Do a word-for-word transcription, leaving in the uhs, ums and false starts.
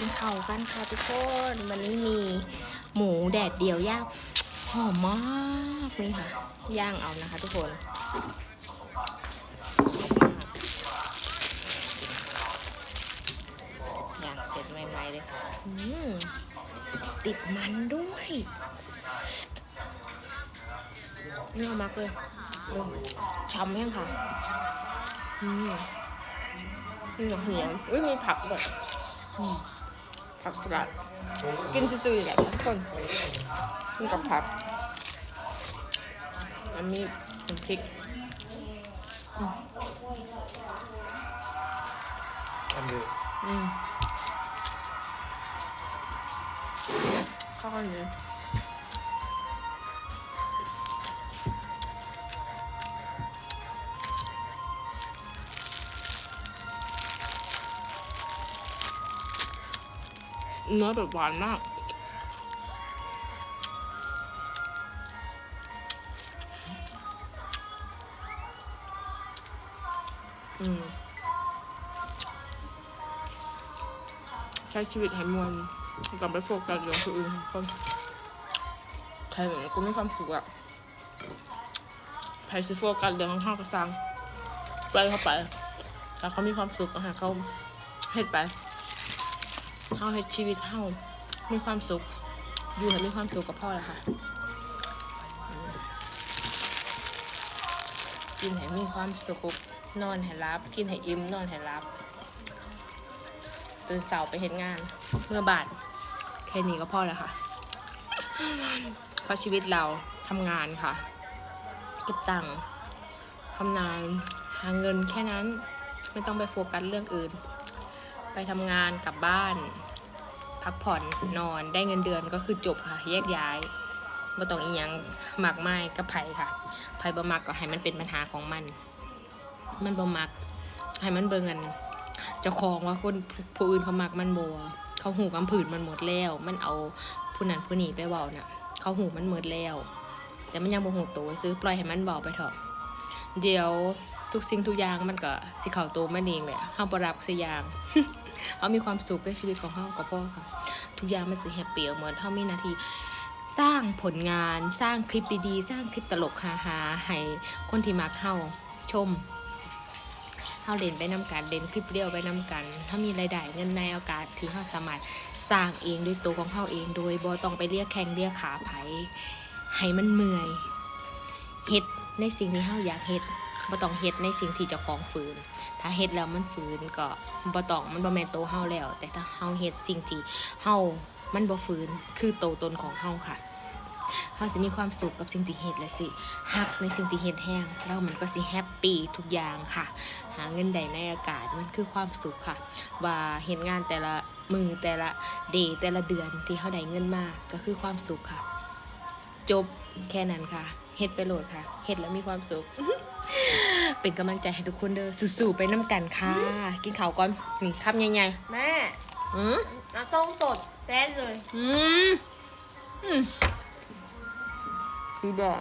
กินข้าวกันค่ะทุกคน วันนี้มีหมูแดดเดียวย่าง หอมมาก นี่ค่ะ ย่างเอานะคะทุกคน ย่างเสร็จใหม่ๆเลยค่ะ อืม ติดมันด้วย นี่เอามากเลย อืม ฉ่ำแฮงค่ะ อืม นี่หอม อุ้ย มีผักด้วย อืม ผักสลัด กินซื่อๆนี่แหละทุกคน กินกับผัก อันนี้น้ำพริก อืม อันนี้ อืม ข้าวเหนียว เนื้อแบบหวานมาก อืม ใช้ชีวิตให้ม่วน บ่ต้องไปโฟกัสเรื่องผู้อื่น คน แค่นี้ก็มีความสุขอะ ไผสิโฟกัสเรื่องของเฮาก็ซ่าง ปล่อยเขาไป ถ้าเขามีความสุขก็ให้เขาเฮ็ดไป เฮาเฮ็ดชีวิตเฮามีความสุข อยู่ให้มีความสุขก็พอแล้วค่ะ อืม กินให้มีความสุข นอนให้หลับ กินให้อิ่ม นอนให้หลับ ตื่นเช้าไปเฮ็ดงาน เมือบ้าน แค่นี้ก็พอแล้วค่ะ เพราะชีวิตเราทำงานค่ะ เก็บตังค์ ทำงาน หาเงินแค่นั้น ไม่ต้องไปโฟกัสเรื่องอื่น ไปทำงาน กลับบ้าน พักผ่อน นอน ได้เงินเดือนก็คือจบค่ะ แยกย้าย บ่ต้องอิหยังมากมายกับไผค่ะ ไผบ่มักก็ให้มันเป็นปัญหาของมัน มันบ่มัก ให้มันเบิ่งอันเจ้าของว่าคนผู้อื่นเขามักมันบ่ เขาฮู้กำพื้นมันหมดแล้ว มันเอาผู้นั้นผู้นี้ไปเว้าน่ะ เขาฮู้มันหมดแล้ว แต่มันยังบ่ฮู้โตซื่อ ปล่อยให้มันเว้าไปเถาะ เดี๋ยวทุกสิ่งทุกอย่างมันก็สิเข้าโตมันเองแหละ เฮาบ่รับสักอย่าง เฮามีความสุขในชีวิตของเฮาก็พอค่ะ ทุกอย่างมันสิแฮปปี้เอาหมด เฮามีหน้าที่สร้างผลงาน สร้างคลิปดีๆ สร้างคลิปตลกฮาๆ ให้คนที่มักเฮาชม เฮาเล่นไปนำกัน เล่นคลิปเรียลไปนำกัน เฮามีรายได้เงินในโอกาสที่เฮาสามารถสร้างเองด้วยตัวของเฮาเอง โดยบ่ต้องไปเลียแข้งเลียขาไผ ให้มันเมื่อย เฮ็ดในสิ่งที่เฮาอยากเฮ็ด บ่ต้องเฮ็ดในสิ่งที่เจ้าของฝืน ถ้าเฮ็ดแล้วมันฝืนก็บ่ต้อง มันบ่แม่นตัวเฮาแล้ว แต่ถ้าเฮาเฮ็ดสิ่งที่เฮา มันบ่ฝืน คือตัวตนของเฮาค่ะ เฮาสิมีความสุขกับสิ่งที่เฮ็ด และสิฮักในสิ่งที่เฮ็ดแฮง แล้วมันก็สิแฮปปี้ทุกอย่างค่ะ หาเงินได้ในโอกาส มันคือความสุขค่ะ ว่าเฮ็ดงานแต่ละมื้อ แต่ละเดย์ แต่ละเดือนที่เฮาได้เงินมา ก็คือความสุขค่ะ จบแค่นั้นค่ะ เฮ็ดไปโลดค่ะ เฮ็ดแล้วมีความสุข เป็นกำลังใจให้ทุกคนเด้อ สู้ๆไปนำกันค่ะ กินข้าวก่อน นี่ คำใหญ่ๆ แม่ อืม เอาต้มสดแซ่บเลย อืม อืม พี่บอก